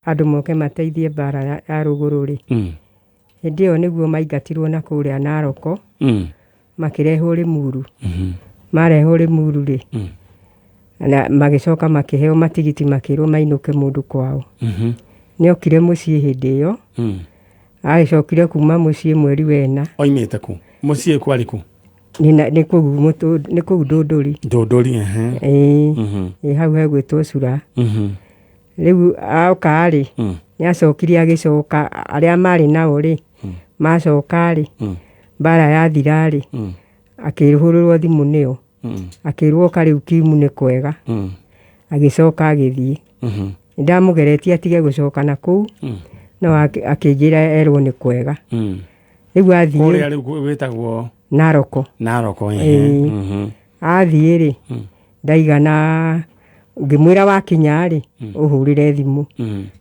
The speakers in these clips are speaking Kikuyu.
Andũ moke mateithie mbara ya rũgũrũ rĩ, hĩndĩ ĩyo nĩguo maingatirwo na kũrĩa Naroko, makĩrehwo Rĩmuru. Marehwo Rĩmuru rĩ, na magĩcoka makĩheo matigiti makĩrwo mainũke mũndũ kwao. Nĩokire mũciĩ hĩndĩ ĩyo, agĩcokire kuma mũciĩ mweri wena. Oimĩte kũ? Mũciĩ kwarĩ kũ? Nĩ kũu Ndũndũri. Ndũndũri, ehe. Ĩĩ, ĩ hau hegwĩtwo Cura. Rĩu oka rĩ, nĩ acokire agĩcoka, arĩa marĩ nao rĩ, macoka rĩ, mbara yathira rĩ, akĩhũrĩrwo thimũ nĩo, akĩrwo oka rĩu Kimu nĩ kwega, agĩcoka agĩthiĩ. Nĩndamũgeretie atige gũcoka na kũu, no akĩnjĩra erwo nĩ kwega. Rĩu athiĩ Kũrĩa rĩu gwĩtagwo Naroko. Naroko, ehe. Ĩĩ. Athiĩ rĩ, ndaigana ngĩmwĩra wakinya rĩ, ũhũrĩre thimũ.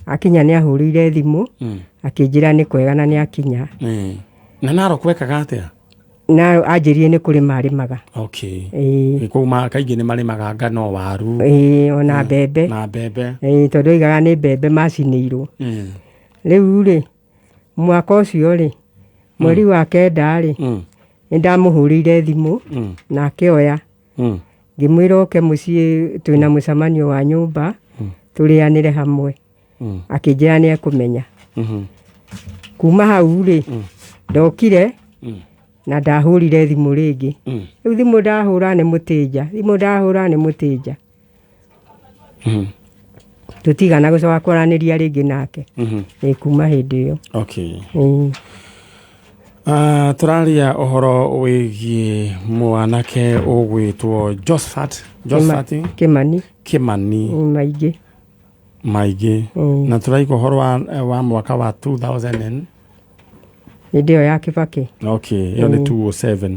Akinya nĩ ahũrĩire thimũ, akĩnjĩra nĩ kwega na nĩ akinya. Na Narok wekaga atĩa? Na anjĩrire nĩ kũrĩma arĩmaga. Ĩĩ. Kũu kaingĩ nĩ marĩmaga ngano, waru. Ĩĩ, ona mbembe. Na mbembe. Ĩĩ, tondũ oigaga nĩ mbembe macinĩirwo. Rĩu rĩ, mwaka ũcio rĩ, mweri wa kenda rĩ, nĩ ndamũhũrĩire thimũ, na akĩoya. Ngĩmwĩra oke mũciĩ twĩna mũcemanio wa nyũmba, tũrĩanĩre hamwe. Akĩnjĩra nĩ ekũmenya. Kuma hau rĩ, ndokire na ndahũrire thimũ rĩngĩ. Rĩu thimũ ndahũra nĩ mũtĩnja, thimũ ndahũra nĩ mũtĩnja. Tũtigana gũcoka kwaranĩria rĩngĩ nake. Ĩ kuma hĩndĩ ĩyo. Ĩĩ. Tũraria ũhoro wĩgiĩ mwanake ũgwĩtwo Josephat Josephat Kĩmani. Kĩmani. Maingĩ. Maingĩ. Na tũraigua ũhoro wa mwaka wa 2000 and Hĩndĩ ĩyo ya Kĩbakĩ. Okay, ĩyo nĩ 207.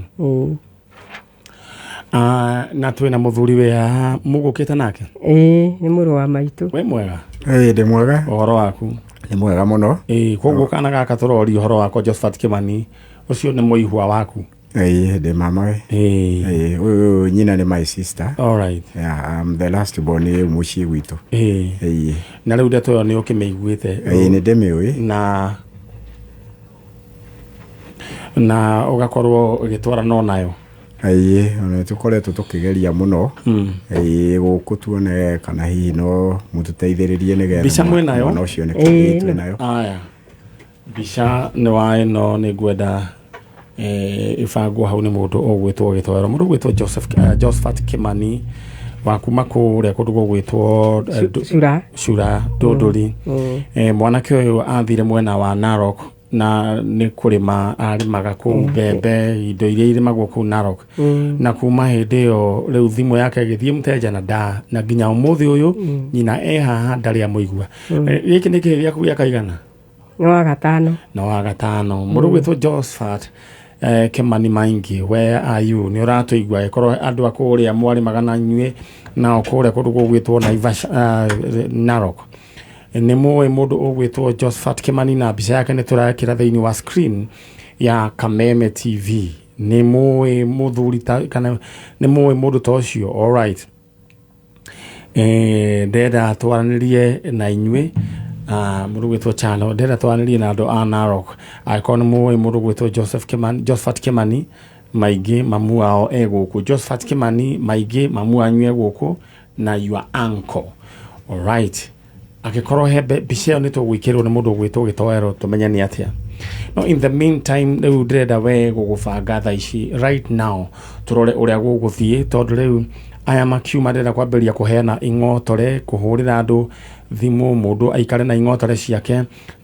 Na twĩna mũthuri wĩ haha mũgũkĩte nake? Ĩĩ, nĩ mũrũ wa maitũ. Wĩ mwega? Ĩĩ, ndĩ mwega. Ũhoro waku? Nĩ mwega mũno. Ĩĩ, koguo kana gaka tũroria ũhoro wakwa Josephat Kĩmani, ũcio nĩ mũihwa waku? Ĩĩ, ndĩ mama we. Ĩĩ. Ĩĩ, ũyũ nyina nĩ my sister. All right. Yeah, I'm the last born mũciĩ gwitũ. Ĩĩ. Ĩĩ. Na rĩu ndeto ĩyo nĩ ũkĩmĩiguĩte? Ĩĩ, nĩ ndĩmĩũĩ. Na ũgakorwo ũgĩtwarana nayo? Ĩĩ, ona tũkoretwo tũkĩgeria mũno. Ĩĩ, gũkũ tuone kana hihi no mũtũteithĩrĩrie nĩgetha Mbica mwĩnayo? mwana ũcio nĩ Ĩĩ, twĩnayo. Aya. Mbica nĩ wa ĩno nĩ ngwenda ĩbangwo hau nĩ mũndũ ũgwĩtwo gĩtoero, mũndũ ũgwĩtwo Joseph, Josephat Kĩmani wa kuma kũrĩa kũndũ gũgwĩtwo Cura. Cura Ndũndũri. Mwanake ũyũ athire mwena wa Narok na nĩ kũrĩma arĩmaga kũu mbembe, indo iria irĩmagwo kũu Narok. Na kuma hĩndĩ ĩyo rĩu thimũ yake ĩgĩthiĩ mũteja na nda na nginya ũmũthĩ ũyũ nyina e haha ndarĩ amũigua. Gĩkĩ nĩ kĩĩ gĩaku gĩa kaigana? Nĩ wa gatano. Na wa gatano. Mũndũ ũgwĩtwo Josephat Kĩmani Maingi, where are you? Nĩ ũratũigua? Ĩkorwo andũ a kũrĩa mwarĩmaga na inyuĩ nao kũrĩa kũndũ gũgwĩtwo Naivasha, Narok, nĩ mũĩ mũndũ ũgwĩtwo Josephat Kĩmani, na mbica yake nĩ tũrekĩra thĩinĩ wa screen ya Kameme TV. Nĩ mũĩ mũthuri ta kana nĩ mũĩ mũndũ ta ũcio? All right. Ndenda twaranĩrie na inyuĩ, mũndũ gwĩtwo Chano, ndenda twaranĩrie na andũ a Narok. Angĩkorwo nĩ mũĩ mũndũ gwĩtwo Joseph Kimani, Josephat Kimani Maingĩ, mamu wao e gũkũ. Josephat Kimani Maingĩ, mamu wanyu e gũkũ na your uncle. Alright, angĩkorwo he mbica ĩyo nĩ tũgwĩkĩrwo nĩ mũndũ ũgwĩtwo gĩtoero tũmenye nĩ atĩa. No in the meantime, rĩu ndĩrenda we gũgũbanga thaa ici, right now, tũrore ũrĩa gũgũthiĩ, tondũ rĩu aya makiuma ndĩrenda kwambĩrĩria kũheana ing'otore, kũhũrĩra andũ thimũ, mũndũ aikare na ing'otore ciake,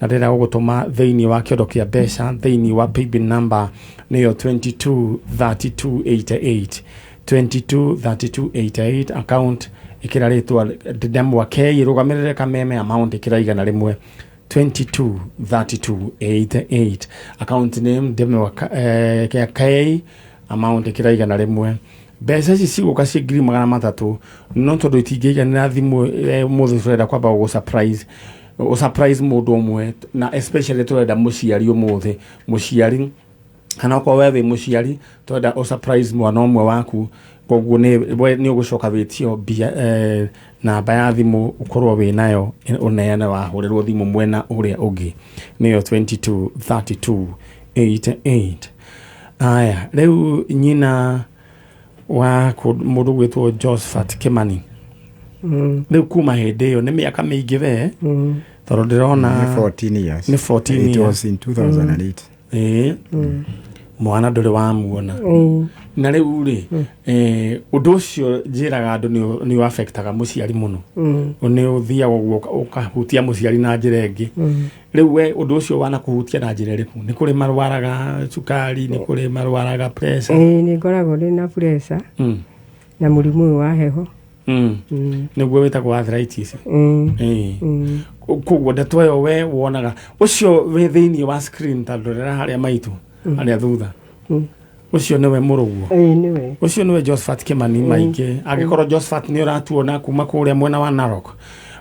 na ndĩrenda gũgũtũma thĩinĩ wa kĩondo kĩa mbeca thĩinĩ wa paybill number nĩyo 223288, 223288, account ĩkĩra rĩtwa Ndemwa K, ĩrũgamĩrĩre Kameme, amount ĩkĩra 100, 223288, account name Ndemwa K, amount ĩkĩra 100. Mbeca ici cigũka ciĩ 300,000, no tondũ itingĩiganĩra thimũ, ũmũthĩ tũrenda kwamba gũgũ surprise, ũ surprise mũndũ ũmwe, na especially tũrenda mũciari ũmũthĩ, mũciari. Kana okorwo we wĩ mũciari, twenda ũ surprise mwana ũmwe waku, koguo we nĩ ũgũcoka wĩtio mbia, namba ya thimũ ũkorwo wĩ nayo ũneane wahũrĩrwo thimũ mwena ũrĩa ũngĩ, nĩyo 22 32 88. Aya, rĩu nyina wa mũndũ gwĩtwo Josephat Kimani, rĩu kuma hĩndĩ ĩyo nĩ mĩaka mĩingĩ we, tondũ ndĩrona Nĩ 14 years. Nĩ 14 It years. was in 2008. Ĩĩ, mwana ndũrĩ wamuona. Na rĩu rĩ, ũndũ ũcio njĩraga andũ nĩ ũ affectaga mũciari mũno, nĩ ũthiaga ũguo ũkahutia mũciari na njĩra ĩngĩ. Rĩu we ũndũ ũcio wanakũhutia na njĩra ĩrĩkũ? Nĩ kũrĩ marwaraga cukari, nĩ kũrĩ marwaraga pressure? Ĩĩ, nĩ ngoragwo ndĩ na pressure na mũrimũ ũyũ wa heho. Nĩguo wĩtagwo arthritis. Ĩĩ. Koguo ndeto ĩyo we wonaga ũcio wĩ thĩinĩ wa screen, ta ndorera harĩa maitũ harĩa thutha, ũcio nĩwe mũrũguo? Ĩĩ, nĩwe. Ũcio nĩwe Josephat Kimani maingĩ. Angĩkorwo Josephat nĩ ũratuona kuma kũrĩa mwena wa Narok,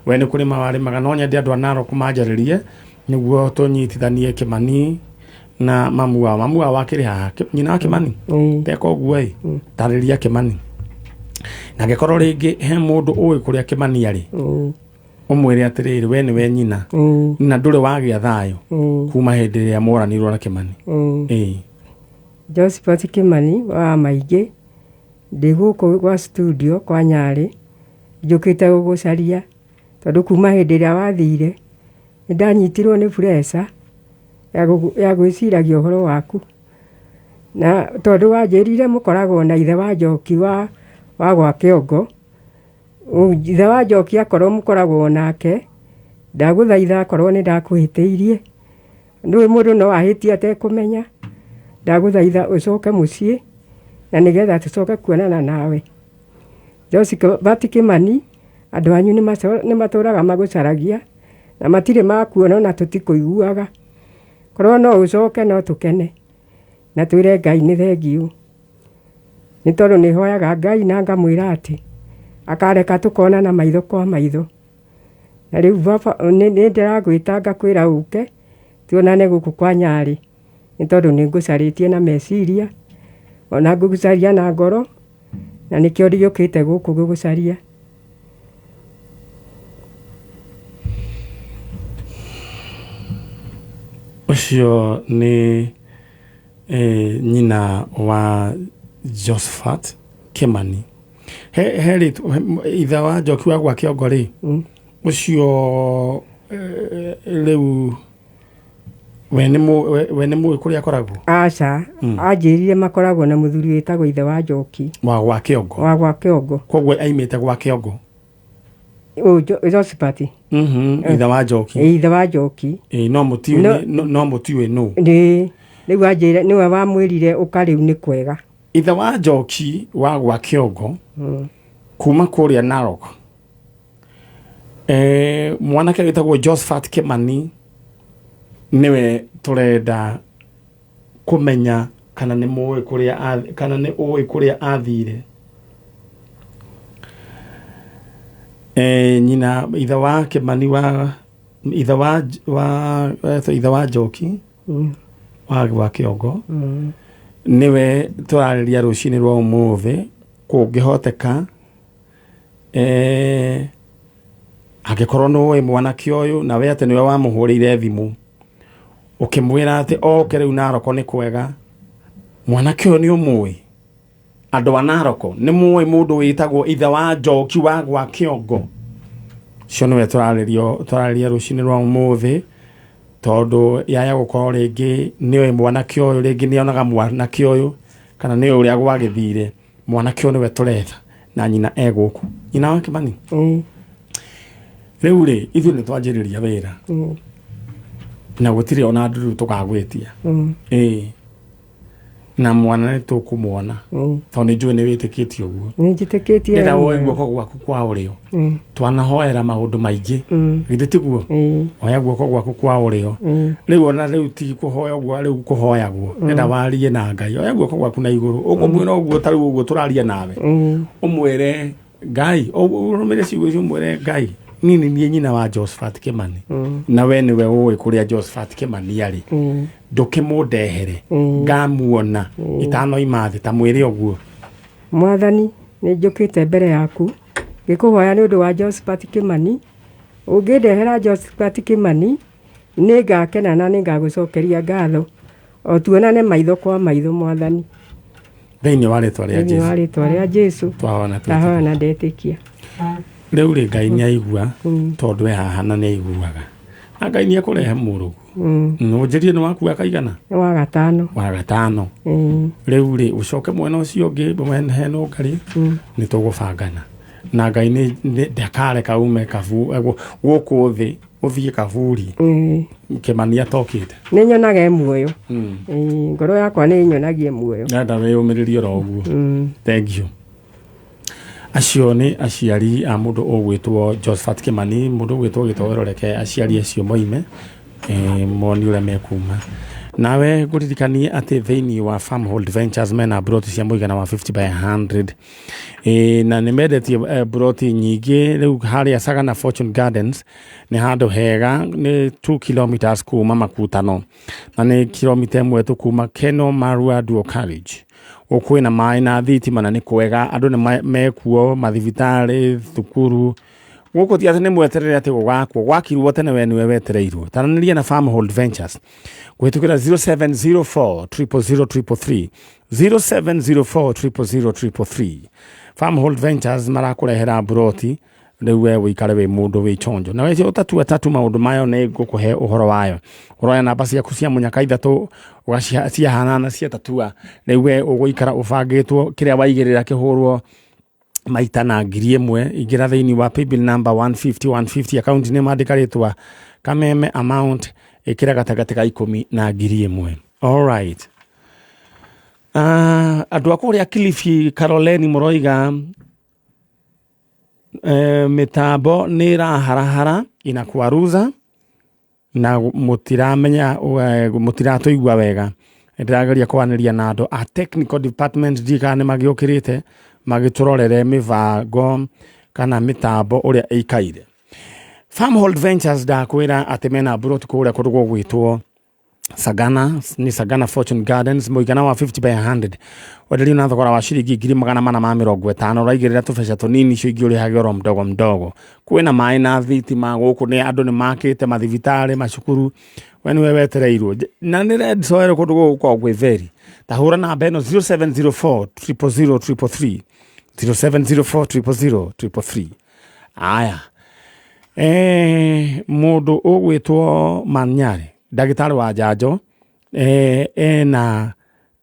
we nĩ kũrĩma warĩmaga, no nyende andũ a Narok manjarĩrie nĩguo tũnyitithanie Kimani na mamu wao. Mamu wao akĩrĩ haha, nyina wa Kimani. Teka ũguo ĩ, tarĩria Kimani, na angĩkorwo rĩngĩ he mũndũ ũĩ kũrĩa Kimani arĩ, ũmwĩre atĩrĩrĩ, we nĩwe nyina na ndũrĩ wagĩa thayũ kuma hĩndĩ ĩrĩa moranirwo na Kimani. Ĩĩ. Josephat Kimani wa maingĩ, ndĩ gũkũ gwa studio kwa Nyarĩ, njũkĩte gũgũcaria tondũ kuma hĩndĩ ĩrĩa wathire nĩ ndanyitirwo nĩ pressure ya gwĩciragia ũhoro waku, na tondũ wanjĩrire mũkoragwo na ithe wa Njoki wa gwa Kĩongo. Ithe wa Njoki akorwo mũkoragwo nake, ndagũthaitha akorwo nĩ ndakũhĩtĩirie, ndũĩ mũndũ no ahĩtie atekũmenya, ndagũthaitha ũcoke mũciĩ na nĩgetha tũcoke kuonana nawe. Josephat Kimani, andũ anyu nĩ matũraga magũcaragia na matirĩ makuona na tũtikũiguaga. Korwo no ũcoke no tũkene na twĩre Ngai nĩ thengiũ, nĩ tondũ nĩ hoyaga Ngai na ngamwĩra atĩ akareka tũkonana maitho kwa maitho. Na rĩu baba, nĩ ndĩragwĩta ngakwĩra ũke tuonane gũkũ kwa Nyarĩ, nĩ tondũ nĩ ngũcarĩtie na meciria ona ngũgũcaria na ngoro, na nĩkĩo ndiũkĩte gũkũ gũgũcaria. Ũcio nĩ nyina wa Josephat Kimani. He ithe wa Njoki wa gwa Kĩongo rĩ, ũcio rĩu we nĩ mũĩ kũrĩa akoragwo? Aca, anjĩrire makoragwo na mũthuri wĩtagwo ithe wa Njoki wa gwa Kĩongo. Wa gwa Kĩongo. Koguo aimĩte gwa Kĩongo. Josephat. Ithe wa Njoki. Ithe wa Njoki. No mũtiũĩ, no mũtiũĩ nũ. Nĩ rĩu anjĩre nĩwe wamwĩrire ũka rĩu nĩ kwega. Ithe wa Njoki wa gwa Kĩongo kuma kũrĩa Narok, mwanake wĩtagwo Josephat Kimani nĩwe tũrenda kũmenya kana nĩ mũĩ kũrĩa, kana nĩ ũĩ kũrĩa athire. Nyina ithe wa Kimani wa ithe wa ithe wa Njoki wa gwa Kĩongo nĩwe tũrarĩria rũcinĩ rwa ũmũthĩ. Kũngĩhoteka, angĩkorwo nĩ ũĩ mwanake ũyũ na we atĩ nĩwe wamũhũrĩire thimũ ũkĩmwĩra atĩ oke rĩu Narok nĩ kwega, mwanake ũyũ nĩ ũmũĩ? Andũ a Narok nĩ mũĩ mũndũ wĩtagwo ithe wa Njoki wa gwa Kĩongo? Ũcio nĩwe tũrarĩria rũcinĩ rwa ũmũthĩ, tondũ yaya gũkorwo rĩngĩ nĩoĩ mwanake ũyũ, rĩngĩ nĩonaga mwanake ũyũ kana nĩoĩ ũrĩa gwagĩthire. Mwanake ũyũ nĩwe tũretha na nyina e gũkũ. Nyina wa Kimani, rĩu rĩ, ithuĩ nĩ twanjĩrĩria wĩra na gũtirĩ ona ndũrũ tũkagwĩtia. Ĩĩ, na mwana nĩ tũkũmuona, tondũ nĩ njũĩ nĩ wĩtĩkĩtie ũguo. Nĩ njĩtĩkĩtie. Ndĩrenda woe guoko gwaku kwa ũrĩo. Twanahoera maũndũ maingĩ, githĩ tiguo? Oya guoko gwaku kwa ũrĩo rĩu, ona rĩu ti kũhoya ũguo, rĩu kũhoyagwo ndĩrenda warie na Ngai. Oya guoko gwaku na igũrũ, ũkũmwĩra ũguo ta rĩu ũguo tũraria nawe, ũmwĩre Ngai, ũrũmĩre ciugo icio, ũmwĩre Ngai, Niĩ nĩ niĩ nyina wa Josephat Kĩmani na we nĩwe ũĩ kũrĩa Josephat Kĩmani arĩ. Ndũkĩmũndehere ngamuona itanoima thĩ ta mwĩre ũguo. Mwathani, nĩ njũkĩte mbere yaku ngĩkũhoya nĩ ũndũ wa Josephat Kĩmani. Ũngĩndehera Josephat Kĩmani, nĩ ngakena na nĩ ngagũcokeria ngatho, o tuonane maitho kwa maitho, Mwathani. Thĩinĩ wa rĩtwa rĩa Thĩinĩ wa Jesu rĩtwa rĩa Jesu twahoya na twĩtĩkia. Ndahoya na ndetĩkia. Rĩu rĩ, Ngai nĩ aigua tondũ e haha na nĩ aiguaga, na Ngai nĩ ekũrehe mũrũgu. Ũnjĩrie nĩ wakua kaigana? Nĩ wa gatano. Wa gatano. Rĩu rĩ, ũcoke mwena ũcio ũngĩ hena ũngarĩ nĩ tũgũbangana na Ngai ndakareka ume kabu gũkũ thĩ ũthiĩ kaburi Kĩmani atokĩte. Nĩ nyonaga e muoyo. Ngoro yakwa nĩ ĩnyonagie muoyo. Ndenda wĩyũmĩrĩrie oro ũguo. Thank you. Acio nĩ aciari a mũndũ ũgwĩtwo Josephat Kĩmani, mũndũ ũgwĩtwo Gĩtoero. Reke aciari acio moime moni ũrĩa mekuma. Nawe ngũririkanie atĩ thĩinĩ wa Farmhold Ventures mena broti cia mũigana wa 50 by 100 na nĩ mendetie broti nyingĩ rĩu harĩa Sagana Fortune Gardens. Nĩ handũ hega, nĩ 2 kilometers kuma Makutano na nĩ kilomita 1 tu kuma Keno Marua Dual College. Kwĩna maĩ na thitima na nĩ kwega, andũ nĩ mekuo, mathibitarĩ, thukuru. Gũkũ ti atĩ nĩ mweterere atĩ gũgakwo, gwakirwo tene, we nĩwe wetereirwo. Taranĩria na Farmhold Ventures kũhĩtũkĩra 0704 000 333, 0704 000 333. Farmhold Ventures marakũrehera mburoti rĩu, we wĩikare wĩ mũndũ wĩ chonjo na wece ũtatua tatu maũndũ mayo. Nĩ ngũkũhe ũhoro wayo, ũroya namba ciaku cia mũnyaka ithatũ ũgaciahanana cia tatua. Rĩu we ũgũikara ũbangĩtwo kĩrĩa waigĩrĩra kĩhũrwo maita na 1,000. Ingĩra thĩinĩ wa paybill number 150 150, account nĩ mandĩka rĩtwa Kameme, amount ĩkĩra gatagatĩ ka 10 na 1,000. Alright. Andũ a kũrĩa Kilifi Karoleni mũroiga mĩtambo nĩ ĩraharahara, inakwaruza na mũtiramenya mũtiratũigua wega. Ndĩrageria kwaranĩria na andũ a technical department, ndiũĩ kana nĩ magĩũkĩrĩte magĩtũrorere mĩbango kana mĩtambo ũrĩa ĩikaire. Farmhold Ventures, ndakwĩra atĩ mena mburoti kũrĩa kũndũ gũgwĩtwo Sagana, nĩ Sagana Fortune Gardens, mũigana wa 50 by 100, wenderio na thogora wa ciringi 450,000. Ũraigĩrĩra tũbeca tũnini, icio ingĩ ũrĩhage oro mdogo mdogo. Kwĩna maĩ na thitima gũkũ, nĩ andũ nĩ makĩte mathibitarĩ, macukuru, we nĩwe wetereirwo na nĩ red soil kũndũ gũkũ gũkoragwo gwĩ very. Ta hũra namba ĩno 0704 000 333, 0704 000 333. Aya, mũndũ ũgwĩtwo Manyarĩ, ndagĩtarĩ wa njanjo, ena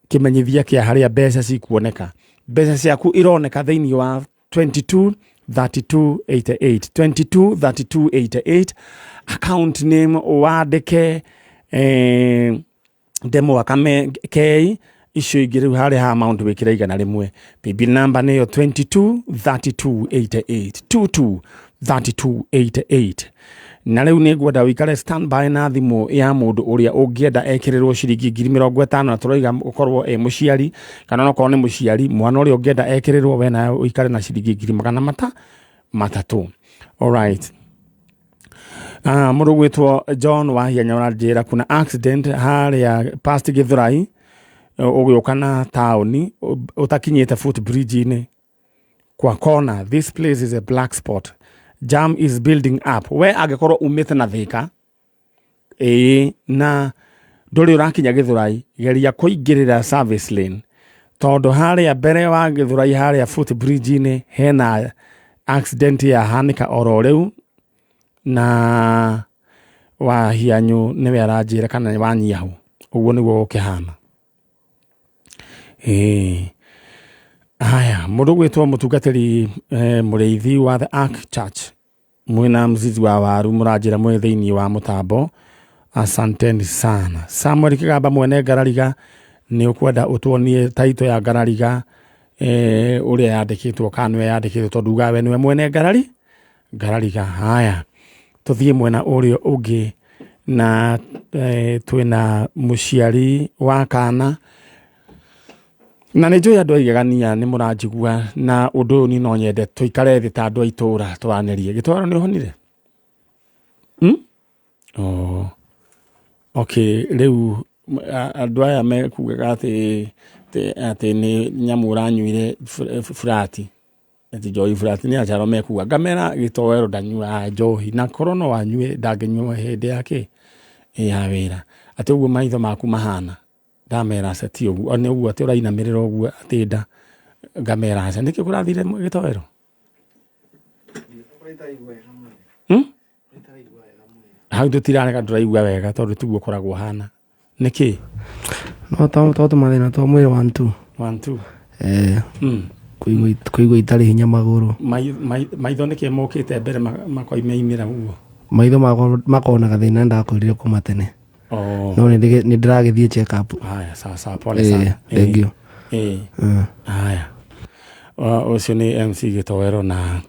kĩmenyithia kĩa harĩa mbeca cikuoneka. Mbeca ciaku ironeka thĩinĩ wa 22 32 88, 22 32 88, account name wandĩke ndemwa kame K, icio ingĩ rĩu harĩa ha amount wĩkĩre 100. Paybill number nĩyo 22 32 88, 22 32 88. Na rĩu nĩ ngwenda ũikare standby na thimũ ya mũndũ ũrĩa ũngĩenda ekĩrĩrwo ciringi 50,000, na tũroiga ũkorwo ĩ mũciari kana onokorwo nĩ mũciari mwana ũrĩa ũngĩenda ekĩrĩrwo, we nawe ũikare na ciringi 300,000. Alright. Mũndũ gwĩtwo John Wahianya ũranjĩra kuna accident harĩa past Githurai ũgĩũka na taũni ũtakinyĩte footbridge-inĩ kwa corner. This place is a black spot, jam is building up. We angĩkorwo umĩte na Thĩka ĩĩ na ndũrĩ ũrakinya Gĩthũrai, geria kũingĩrĩra service lane, tondũ harĩa mbere wa Gĩthũrai, harĩa footbridge-inĩ, hena accident yahanĩka oro rĩu. Na Wahianyũ nĩwe aranjĩra kana nĩ Wanyiahu, ũguo nĩguo gũkĩhana. Ĩĩ haya, mũndũ gwĩtwo mũtungatĩri mũrĩithi wa The Ark Church mwĩna mzizi wa waru mũranjĩra mwĩ thĩinĩ wa mũtambo, asanteni sana. Samuel Kĩgamba mwene Ngarariga, nĩ ũkwenda ũtuonie taito ya Ngarariga ũrĩa yandĩkĩtwo kana nĩwe yandĩkĩtwo, tondũ ugaga we nĩwe mwene Ngarariga. Haya, tũthiĩ mwena ũrĩa ũngĩ na twĩna mũciari wa kana, na nĩ njũĩ andũ a igegania nĩ mũranjigua, na ũndũ ũyũ niĩ no nyende tũikare thĩ ta andũ a itũũra twaranĩrie. Gĩtwaro, nĩ ũhonire? Oh. Okay, rĩu andũ aya mekugaga atĩ atĩ nĩ nyamũ ũranyuire furati, atĩ njohi furati nĩ acharo mekuga. Ngamera gĩtoero ndanyuaga njohi, na korwo no anyue ndangĩnyua hĩndĩ ya kĩ ya wĩra. Atĩ ũguo maitho maku mahana, ndamera aca ti ũguo, nĩ ũguo atĩ ũrainamĩrĩra ũguo atĩ nda, ngamera aca. Nĩkĩ kũrathire gĩtoero? Hau tũtirarega ndũraigua wega tondũ tiguo ũkoragwo ũhana. Nĩkĩ? No to tũmathĩna twa mwĩrĩ 1 2. 1 2. Kũigua itarĩ hinya magũrũ. Maitho nĩkĩ mokĩte mbere makoimaimĩra ũguo? Maitho makwa makoragwo na gathĩna ndakorire kuma tene. Oh. No nĩ ndĩragĩthiĩ check up. Haya, sawa sawa, pole sana. Thank you. Haya. Ũcio nĩ MC Gĩtoero na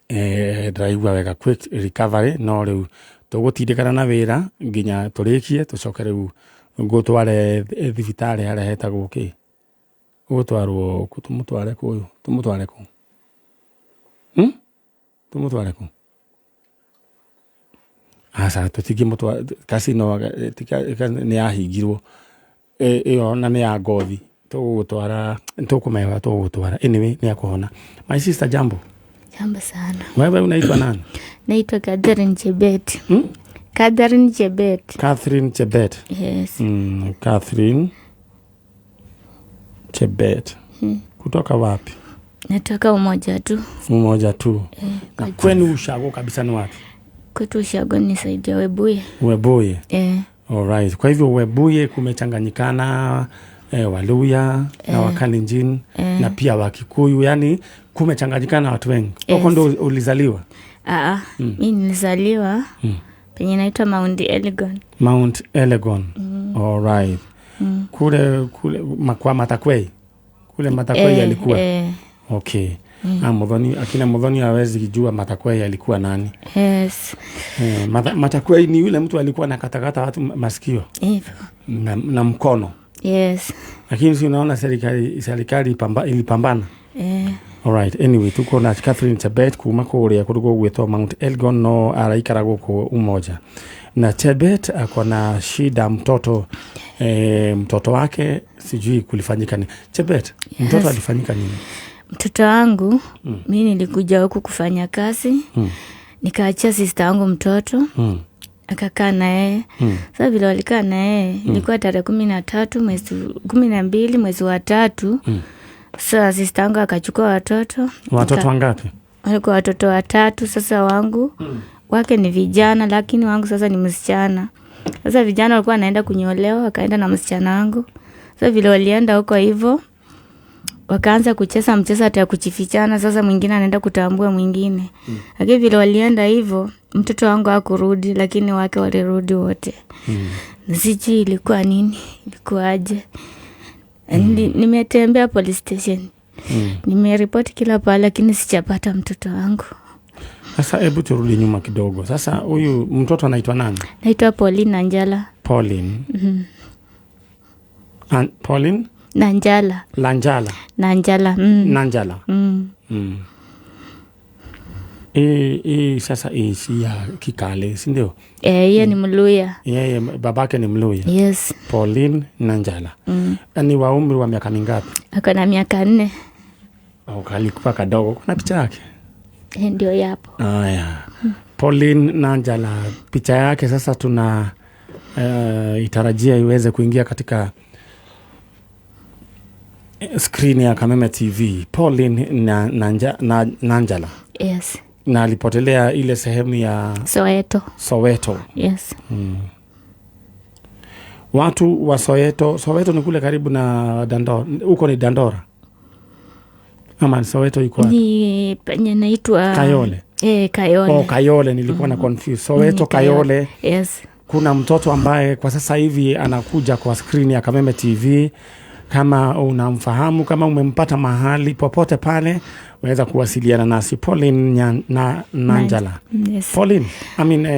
ndĩraigua wega, quick recovery, no rĩu tũgũtindĩkana na wĩra nginya tũrĩkie, tũcoke rĩu ngũtware thibitarĩ harĩa hetagwo kĩ, ũgũtwarwo kũ, tũmũtware kũ ũyũ, tũmũtware kũ? Tũmũtware kũ? Aca, tũtingĩmũtwara Casino, nĩ yahingirwo ĩyo na nĩ ya ngothi. Tũgũgũtwara, tũkũmenya tũgũgũtwara. Anyway, nĩ akũhona. My sister, jambo. Jambo sana. Wewe unaitwa nani? Naitwa Catherine Chebet. Catherine Chebet. Catherine Chebet. Yes. Catherine Chebet. Kutoka wapi? Natoka Umoja tu. Umoja tu. Na kwenu ushago kabisa ni wapi? Kwetu ushago ni saidi ya Webuye. Webuye. Alright. Kwa hivyo Webuye kumechanganyikana Waluya na Wakalenjin na pia Wakikuyu, yani kumechanganyikana watu wengi. Huko ndo ulizaliwa? Mimi nilizaliwa penye inaitwa Mount Elgon. Mount Elgon. Alright. Kule kwa Matakwei. Kule Matakwei alikuwa. Okay. Muthoni, akina Muthoni hawezi kujua Matakwei alikuwa nani. Yes. Matakwei ni yule mtu alikuwa anakatakata watu masikio. Hivyo. Na mkono. Yes. Lakini si unaona serikali ilipambana. Alright, anyway, tuko na Catherine Chebet kuma kuria kundu gugwitwo Mount Elgon, no araikara guku Umoja. Na Chebet ako na shida mtoto, mtoto wake sijui kulifanyika nini. Chebet, mtoto alifanyika nini? Mtoto wangu, mimi nilikuja huku kufanya kazi. Nikaachia sister wangu mtoto. Akakaa na yeye. Sasa vile walikaa na yeye, ilikuwa tarehe 13 mwezi 12 mwezi wa 3. Sasa sister wangu akachukua watoto. Watoto wangapi? Walikuwa watoto watatu. Sasa wangu wake ni vijana, lakini wangu sasa ni msichana. Sasa vijana walikuwa wanaenda kunyolewa, wakaenda na msichana wangu. Sasa vile walienda huko hivyo, wakaanza kucheza mchezo hata kuchifichana. Sasa mwingine anaenda kutambua mwingine. Lakini vile walienda hivyo, mtoto wangu hakurudi, lakini wake walirudi wote. Sijui ilikuwa nini, ilikuwa aje. Nimetembea police station. Nimeripoti kila pahali, lakini sijapata mtoto wangu. Sasa hebu turudi nyuma kidogo. Sasa huyu mtoto anaitwa nani? Naitwa Pauline Nanjala. Pauline. Pauline? Nanjala. Lanjala. Nanjala. Nanjala. Sasa hii si ya Kikale, si ndio? Yeye ni Mluya. Yeye babake ni Mluya. Yes. Pauline Nanjala. Ni wa umri wa miaka mingapi? Ako na miaka 4. Au kalikuwa kadogo. Kuna picha yake? Ndio yapo. Haya. Pauline Nanjala, picha yake sasa tuna itarajia iweze kuingia katika screen ya Kameme TV. Pauline Nanjala. Yes. Na alipotelea ile sehemu ya Soweto. Soweto. Yes. Watu wa Soweto, Soweto ni kule karibu na Dandora. Huko ni Dandora. Ama Soweto iko wapi? Ni penye naitwa Kayole. Kayole. Oh, Kayole nilikuwa na confuse. Soweto, Kayole. Yes. Kuna mtoto ambaye kwa sasa hivi anakuja kwa screen ya Kameme TV. Kama unamfahamu, kama umempata mahali popote pale, unaweza kuwasiliana nasi. Pauline Nanjala. Yes. Pauline,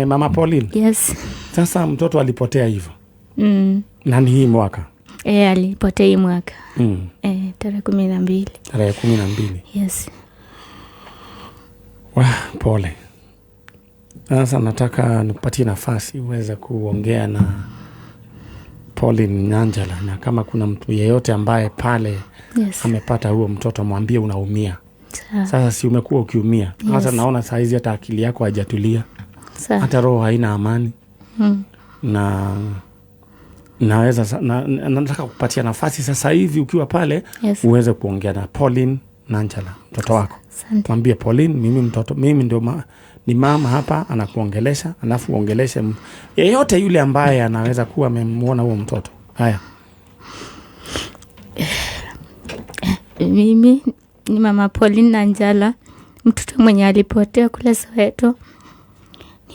Mama Pauline. Yes. Sasa mtoto alipotea hivyo. Na ni hii mwaka? Alipotea hii mwaka. Tarehe 12. Tarehe 12. Yes. Wah, pole. Sasa nataka nikupatie nafasi uweze kuongea na Pauline Nyanjala, na kama kuna mtu yeyote ambaye pale Yes. amepata huo mtoto, mwambie unaumia. Sawa. Sasa si umekuwa ukiumia? Yes. Hata naona saa hizi hata akili yako haijatulia, Sawa. hata roho haina amani. Na naweza nataka kupatia nafasi sasa hivi ukiwa pale Yes. uweze kuongea na Pauline Nanjala, mtoto wako. Asante. Mwambie Pauline, mimi mtoto, mimi ndio ni mama hapa anakuongelesha, alafu uongeleshe yeyote yule ambaye anaweza kuwa amemwona huo mtoto. Haya. Mimi ni mama Pauline Nanjala, mtoto mwenye alipotea kule Soweto.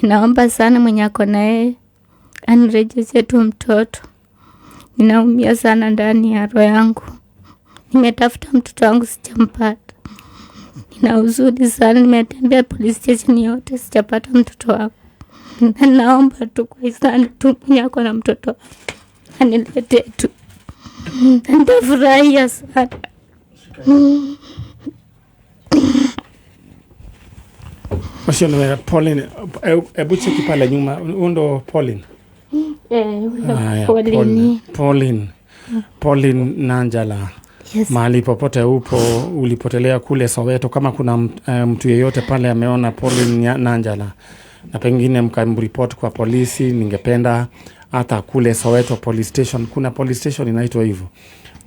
Ninaomba sana mwenye ako na yeye anirejeshe tu mtoto. Ninaumia sana ndani ya roho yangu. Nimetafuta mtoto wangu sijampata. Nina huzuni sana, nimetembea police station yote sijapata mtoto wangu. Na naomba tu kwa hisani tu mwenye ako na mtoto wangu aniletee tu, nitafurahia sana. Ucio nĩ Pauline, hebu cheki pale nyuma, huyu ndo Pauline. Haya, Pauline. Pauline. Pauline Nanjala. Yes. Mahali popote upo ulipotelea kule Soweto, kama kuna mtu yeyote pale ameona Pauline Nanjala na pengine mkamripoti kwa polisi, ningependa hata kule Soweto police station, kuna police station inaitwa hivyo.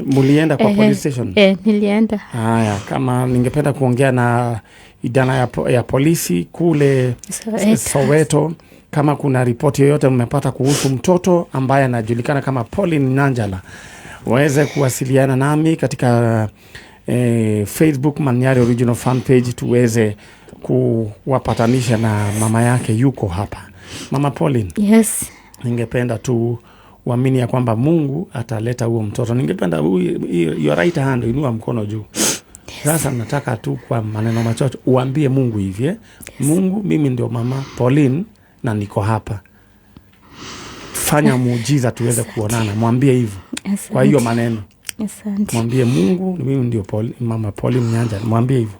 Mulienda kwa police station? Nilienda. Haya, kama ningependa kuongea na idara ya polisi kule Soweto. Soweto, kama kuna ripoti yoyote mmepata kuhusu mtoto ambaye anajulikana kama Pauline Nanjala, waweze kuwasiliana nami katika Facebook Manyari Original Fan Page, tuweze kuwapatanisha na mama yake yuko hapa. Mama Pauline, Yes. ningependa tu uamini ya kwamba Mungu ataleta huo mtoto. Ningependa your right hand, inua mkono juu. Sasa nataka tu kwa maneno machache uambie Mungu hivi, eh? Mungu, mimi ndio mama Pauline na niko hapa, fanya muujiza tuweze kuonana. Mwambie hivyo kwa hiyo maneno, Asante. mwambie Mungu, mimi ndio mama Pauline Nyanja, mwambie hivyo.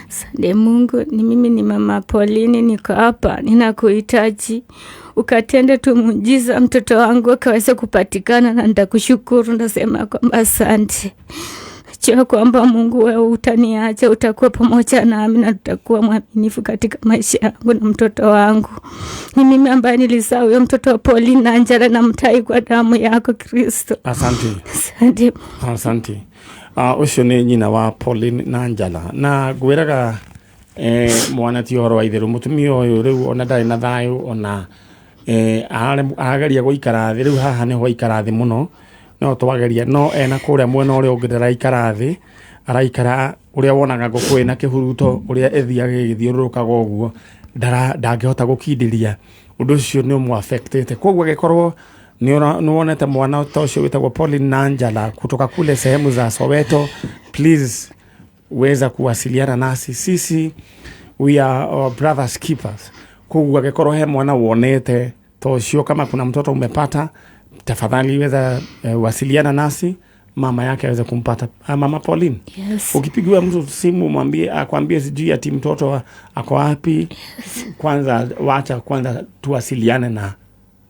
Asante Mungu, ni mimi ni mama Pauline, niko hapa, ninakuhitaji ukatende tu muujiza, mtoto wangu akaweza kupatikana, na nitakushukuru. Nasema kwamba asante. Najua kwamba Mungu wewe utaniacha, utakuwa pamoja nami na tutakuwa mwaminifu katika maisha yangu na mtoto wangu. Ni mimi ambaye nilizaa huyo mtoto wa Pauline Nanjala, na mtai kwa damu yako Kristo. Asante. Asante. Asante. Ucio nĩ nyina wa Pauline Nanjala na ngwĩraga mwana ti ũhoro wa itherũ, mũtumia ũyũ rĩu ona ndarĩ na thayũ ona arageria gũikara thĩ rĩu haha nĩho aikara thĩ mũno, no twageria no ena kũrĩa mwena ũrĩa ũngĩ ndaraikara thĩ, araikara ũrĩa wonaga ngũkũ ĩna kĩhuruto ũrĩa ĩthiaga ĩgĩthiũrũrũkaga ũguo, ndangĩhota gũkindĩria ũndũ ũcio nĩ ũmũaffectĩte. Koguo angĩkorwo nĩ wonete mwana ta ũcio wĩtagwo Pauline Nanjala kutoka kule sehemu za Soweto, please weza kuwasiliana nasi. Sisi we are our brothers keepers. Koguo angĩkorwo he mwana wonete ta ũcio, kama kuna mtoto umepata, tafadhali weza wasiliana nasi, mama yake aweze kumpata. Mama Pauline, Yes. ukipigiwa mtu simu mwambie, akwambie sijui ati mtoto ako wapi, kwanza wacha kwanza tuwasiliane na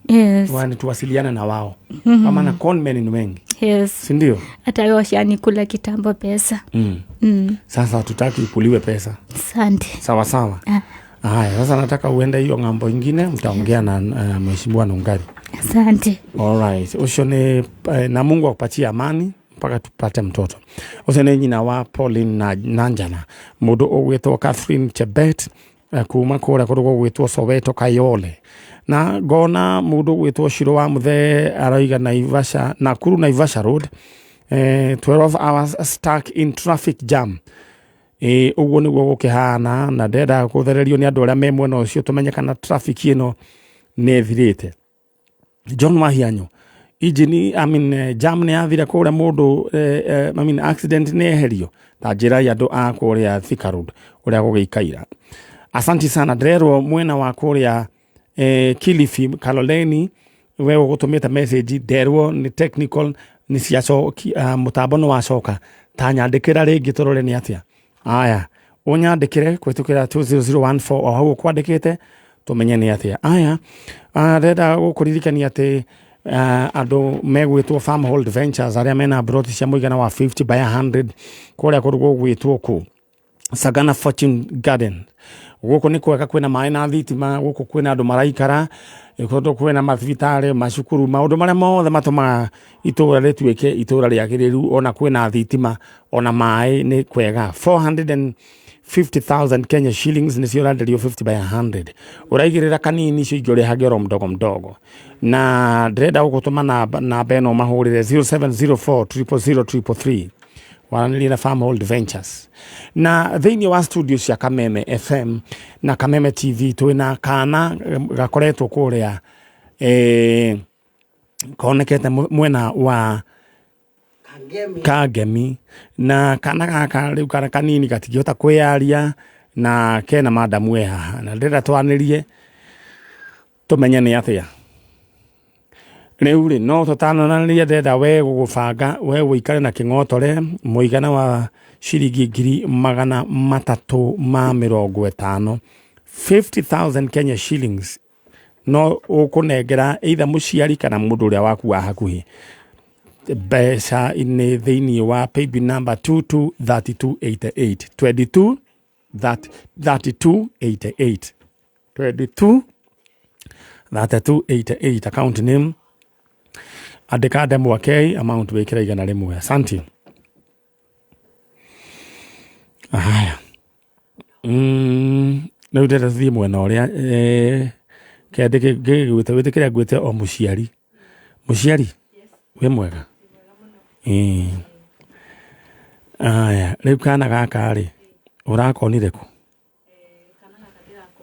Yes. Tuwasiliane na wao. Kwa maana conmen ni wengi. Yes. Si ndio? Hata wewe washanikula kitambo pesa. Sasa hatutaki ukuliwe pesa. Asante. Sawa sawa. Haya, sasa nataka uende hiyo ng'ambo ingine, mtaongea na Mheshimiwa Nungari. Asante. All right. Ucio ni na Mungu akupatie amani mpaka tupate mtoto. Ucio ni nyina wa Pauline na Nanjala, mundu ugwitwo Catherine Chebet kuma kuria kundu gugwitwo Soweto Kayole, na ngona mundu ugwitwo Shiro wa Muthee arauga Naivasha, Nakuru Naivasha Road, 12 hours stuck in traffic jam. Ũguo nĩguo gũkĩhana, na ndenda kũthererio nĩ andũ arĩa me mwena ũcio tũmenye kana traffic ĩno nĩ ĩthirĩte. John Wahianyo, engine, I mean, jam nĩ yathira kũrĩa mũndũ, I mean, accident nĩ eherio ta njĩra ya andũ a kũrĩa Thika Road ũrĩa gũgĩikaira. Asanti sana. Ndĩrerwo mwena wa kũrĩa Kilifi Kaloleni, we ũgũtũmĩte message, nderwo nĩ technical nĩ ciacoki, mũtambo nĩ wacoka, ta nyandĩkĩra rĩngĩ tũrore nĩ atĩa. Aya, ũnyandĩkĩre kũhĩtũkĩra 20014 o hau ũkwandĩkĩte, Tũmenye nĩ atĩa. Aya, ndĩrenda gũkũririkania atĩ andũ megwĩtwo Farmhold Ventures arĩa mena broti cia mũigana wa 50 by 100 kũrĩa kũndũ gũgwĩtwo kũ Sagana Fortune Garden. Gũkũ nĩ kwega, kwĩna maĩ na thitima, gũkũ kwĩna andũ maraikara, kũndũ kwĩna mathibitarĩ, macukuru, maũndũ marĩa mothe matũmaga itũra rĩtuĩke itũra rĩagĩrĩru, ona kwĩna thitima ona maĩ nĩ kwega. 450,000 Kenya shillings nĩcio ũrenderio 50 by 100. Ũraigĩrĩra kanini, icio ingĩ ũrĩhage oro mdogo mdogo. Na ndĩrenda gũgũtũma namba ĩno mahũrĩre 0704 000 333, waranĩrie na Farmhold Ventures. Na thĩinĩ wa studio cia Kameme FM na Kameme TV twĩna kana gakoretwo kũrĩa konekete mwena wa Kangemi, na kana gaka rĩu kana kanini gatingĩhota kwĩyaria, na kena madamu e haha, na ndĩrenda twanĩrie tũmenye nĩ atĩa. Rĩu rĩ, no tũtananĩria, ndĩrenda we gũgũbanga we ũikare na kĩng'otore mũigana wa ciringi 350,000, 50,000 Kenya shillings, no ũkũnengera either mũciari kana mũndũ ũrĩa waku wa hakuhĩ. Mbeca nĩ thĩinĩ wa paybill number 223288, 22 3288, 22 3288. Account name andĩka Ndemwa K, amount wĩkĩre 100. Asante. Haya, rĩu ndĩrenda tũthiĩ mwena ũrĩa kĩandĩke ngĩgwĩte wĩtĩkĩre ngwĩte o mũciari. Mũciari wĩ mwega? Ĩĩ. Aya, rĩu kana gaka rĩ, ũrakonire kũ?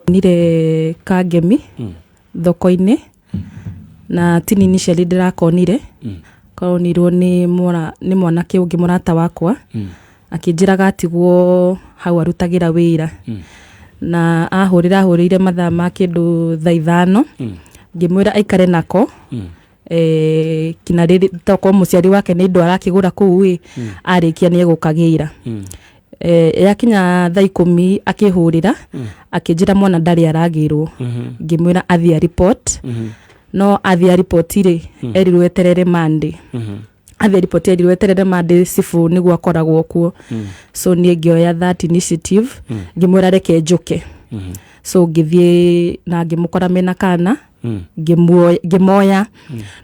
Nire Kangemi thoko-inĩ, na ti initially ndĩrakonire, konirwo nĩ mwana, nĩ mwanake ũngĩ mũrata wakwa, akĩnjĩra gatigwo hau arutagĩra wĩra, na ahũrĩra ahũrĩire mathaa ma kĩndũ thaa 5. Ngĩmwĩra aikare nako kinya rĩrĩ tokorwo mũciari wake nĩ indo arakĩgũra kũu ĩ, arĩkia nĩ egũkagĩra. Yakinya thaa 10 akĩhũrĩra akĩnjĩra mwana ndarĩ aragĩrwo. Ngĩmwĩra athiĩ report, no athiĩ report rĩ, erirwo eterere Monday. Athiĩ report erirwo eterere Monday, cibũ nĩguo akoragwo kuo. So niĩ ngĩoya that initiative, ngĩmwĩra reke njũke. So ngĩthiĩ na ngĩmũkora mena kana, ngĩmoya,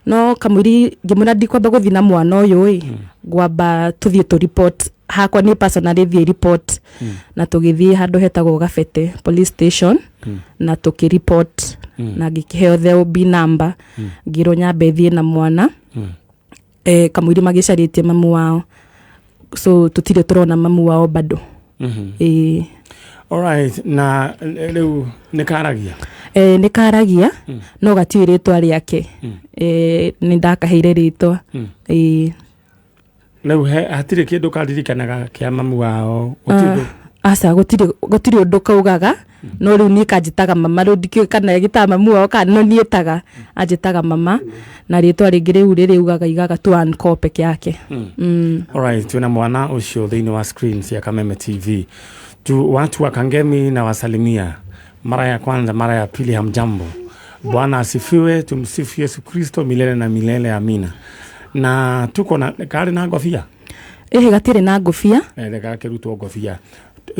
no kamũiri ngĩmwĩra ndikwamba gũthiĩ na mwana ũyũ ĩ, ngwamba tũthiĩ tũ report hakwa niĩ personally thiĩ report. Na tũgĩthiĩ handũ hetagwo Gabete police station na tũkĩ report, na ngĩkĩheo the OB number, ngĩrwo nyambe thiĩ na mwana kamũiri magĩcarĩtie mamu wao. So tũtirĩ tũrona mamu wao bado. Ĩĩ. Alright, na rĩu nĩ karagia? Nĩ karagia, no gatiũĩ rĩtwa rĩake. Nĩ ndakaheire rĩtwa. Ĩĩ. Rĩu hatirĩ kĩndũ karirikanaga kĩa mamu wao? Gũtirĩ ũndũ? Aca, gũtirĩ ũndũ kaugaga, no rĩu niĩ kanjĩtaga mama. Rĩu ndikĩũĩ kana gĩtaga mamu wao kana, no niĩ taga anjĩtaga mama, na rĩtwa rĩngĩ rĩu rĩrĩ ugaga igaga tu Anko peke yake. Alright, tuna mwana ũcio thĩinĩ wa screen cia Kameme TV tu. Watu wa Kangemi na wasalimia mara ya kwanza, mara ya pili, hamjambo. Bwana asifiwe, tumsifu Yesu Kristo milele na milele, amina. Na tuko na karĩ na ngobia? Ĩhĩ, gatirĩ na ngũbia. Gakĩrutwo ngobia.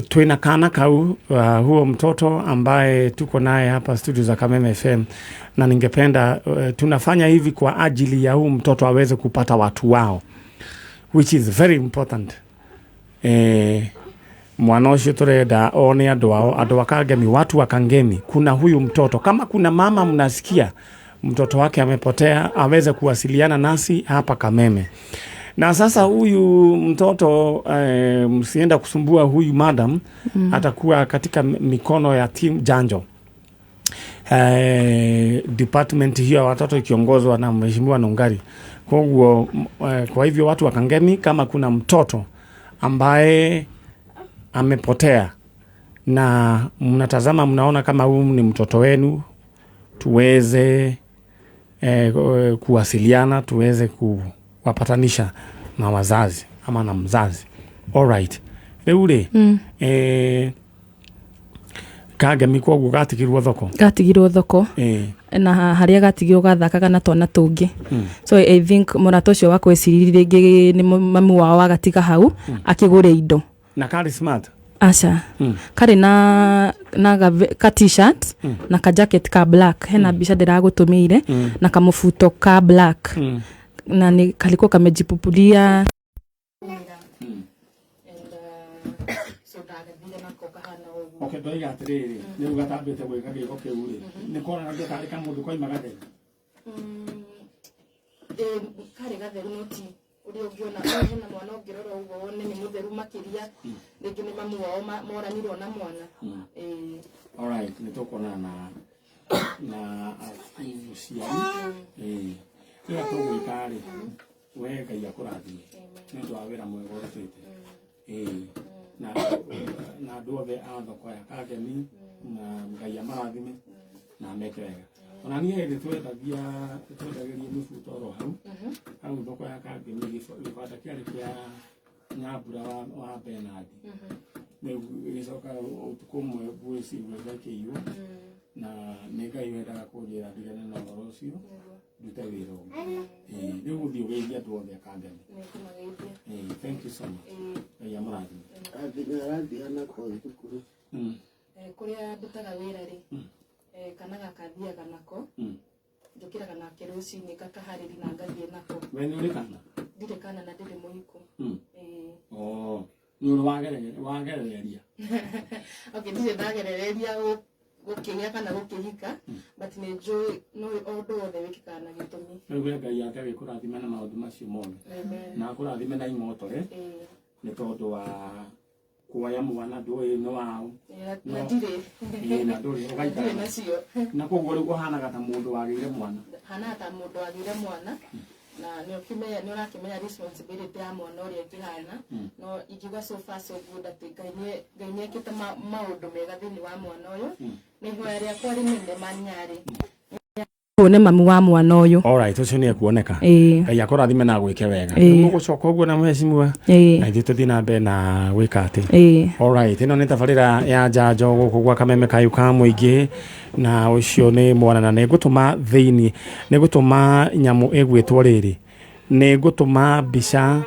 Twina kana kau, huo mtoto ambaye tuko naye hapa studio za Kameme FM, na ningependa tunafanya hivi kwa ajili ya huu mtoto aweze kupata watu wao, which is very important. Mwana ũcio tũrenda one andũ ao, andũ wa Kangemi, watu wa Kangemi, kuna huyu mtoto. Kama kuna mama mnasikia mtoto wake amepotea, aweze kuwasiliana nasi hapa Kameme. Na sasa huyu mtoto msienda kusumbua huyu madam, atakuwa katika mikono ya team Janjo, department hiyo ya watoto ikiongozwa na Mheshimiwa Nungari. Koguo kwa hivyo watu wa Kangemi, kama kuna mtoto ambaye amepotea na mnatazama mnaona kama huyu ni mtoto wenu, tuweze kuwasiliana, tuweze kuwapatanisha na wazazi ama na mzazi. Alright, rĩu rĩ, Kangemi koguo gatigirwo thoko. Gatigirwo thoko. Ĩĩ. Na harĩa gatigirwo gathakaga na twana tũngĩ, so I think mũrata ũcio wakwa eciririe rĩngĩ nĩ mamu wao agatiga hau akĩgũre indo. Na karĩ smart? Aca. Karĩ na ka T-shirt na ka jacket ka black. Hena mbica ndĩragũtũmĩire na kamũbuto ka black na nĩ kalikuwa kamejipupulia. Okay, ndoiga atĩrĩrĩ, rĩu gatambĩte gwĩka gĩko kĩu rĩ, nĩ konanagia tarĩ kamũndũ koima gatheru? Karĩ gatheru, no ti ũrĩa ũngĩona hena mwana ũngĩrora ũguo wone nĩ mũtheru makĩria. Rĩngĩ nĩ mamu wao moranirwo na mwana. Ĩĩ. Alright, nĩ tũkuonana na mũciari. Ĩĩ, rĩrĩa tũgwĩka rĩ, we Ngai akũrathime nĩ ũndũ wa wĩra mwega ũrutĩte. Ĩĩ, na andũ othe a thoko ya Kangemi, na Ngai amarathime na meke wega. Ona niĩ hĩndĩ twendagĩria mĩbuto oro hau hau thoko ya Kangemi, gĩbanda kĩarĩ kĩa Nyambura wa Bernard. Rĩu gĩcoka ũtukũ ũmwe ngwĩciria gakĩiywo, na nĩ Ngai wendaga kũnjĩra ndigane na ũhoro ũcio, ndute wĩra ũngĩ. Ĩĩ, rĩu ũthiĩ ũgeithie andũ othe a Kangemi. Ĩĩ, thank you so much. Ngai amũrathime. Arathiĩ nako thukuru. Kũrĩa ndutaga wĩra rĩ, kana gaka thiaga nako. Njũkĩraga nake rũcinĩ, ngakaharĩri na ngathiĩ nako. We nĩ ũrĩ kana? Ndirĩ kana na ndirĩ mũhiku. Ĩĩ. Oh, nĩ ũrĩ wagerereria? Okay, ndirĩ ndagerereria gũkĩgĩa kana gũkĩhika, but nĩ njũĩ no o ũndũ wothe wĩkĩkaga na gĩtũmi. Rĩu we Ngai ake agĩkũrathime na maũndũ macio mothe. Amen. Na akũrathime na ing'otore. Ĩĩ. Nĩ tondũ wa kuoya mwana ndũĩ nĩ waũ. Ĩĩ, na ndirĩ. Ĩĩ, na ndũrĩ ũgaikara. Ndirĩ nacio. Na koguo rĩu ũhanaga ta mũndũ wagĩire mwana. Hanaga ta mũndũ wagĩire mwana, na nĩ ũkĩmenya, nĩ ũrakĩmenya responsibility ya mwana ũrĩa ĩkĩhana. No ingiuga so far so good, atĩ Ngai nĩ ekĩte maũndũ mega thĩinĩ wa mwana ũyũ, na ihoya rĩakwa rĩnene manyarĩ wone mamu wa mwana ũyũ. Alright, ũcio nĩ ekuoneka. Ĩĩ. Ngai akũrathime na gwĩke wega. Ĩĩ. Rĩu mũgũcoka ũguo na mheshimiwa Ĩĩ. na ithuĩ tũthiĩ na mbere na gwĩka atĩ. Ĩĩ. Alright, ĩno nĩ tabarĩra ya njanjo gũkũ gwa Kameme Kayũ ka mũingĩ, na ũcio nĩ mwana, na nĩ ngũtũma thĩinĩ, nĩ ngũtũma nyamũ ĩgwĩtwo rĩrĩ, nĩ ngũtũma mbica,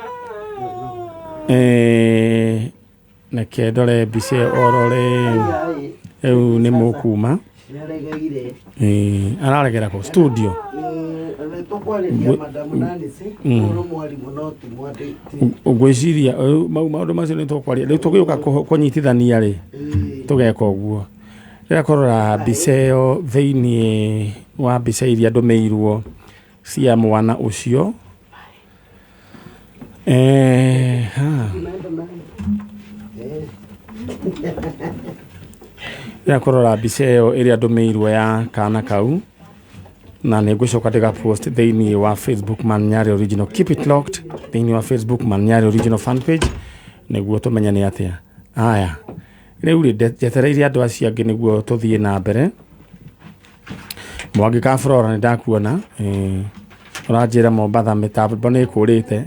reke ndore mbica ĩyo orore rĩu nĩ mũkuma. Nĩaregeire. Araregera kũ studio? Nĩtũkwarĩria Madam Nancy ũrũ mwarimũ no ti mwandĩ. Ngwĩciria mau maũndũ macio nĩ tũkwaria rĩu tũgĩũka kũnyitithania rĩ, tũgeka ũguo. Rĩrĩa kũrora mbica ĩyo, thĩiniĩ wa mbica iria ndũmĩirwo cia mwana ũcio, ha. Rĩrĩa kũrora mbica ĩyo ĩrĩa ndũmĩirwo ya kana kau, na nĩ ngũcoka ndĩga post thĩiniĩ wa Facebook Man Nyarĩ Original, keep it locked thĩiniĩ wa Facebook Man Nyarĩ Original fan page nĩguo tũmenye nĩ atĩa. Aya, rĩu rĩ, njetereire andũ acio angĩ nĩguo tũthiĩ na mbere. Mwangi ka Flora, nĩ ndakuona. Ũranjĩra Mombatha mĩtambo nĩ ĩkũrĩte.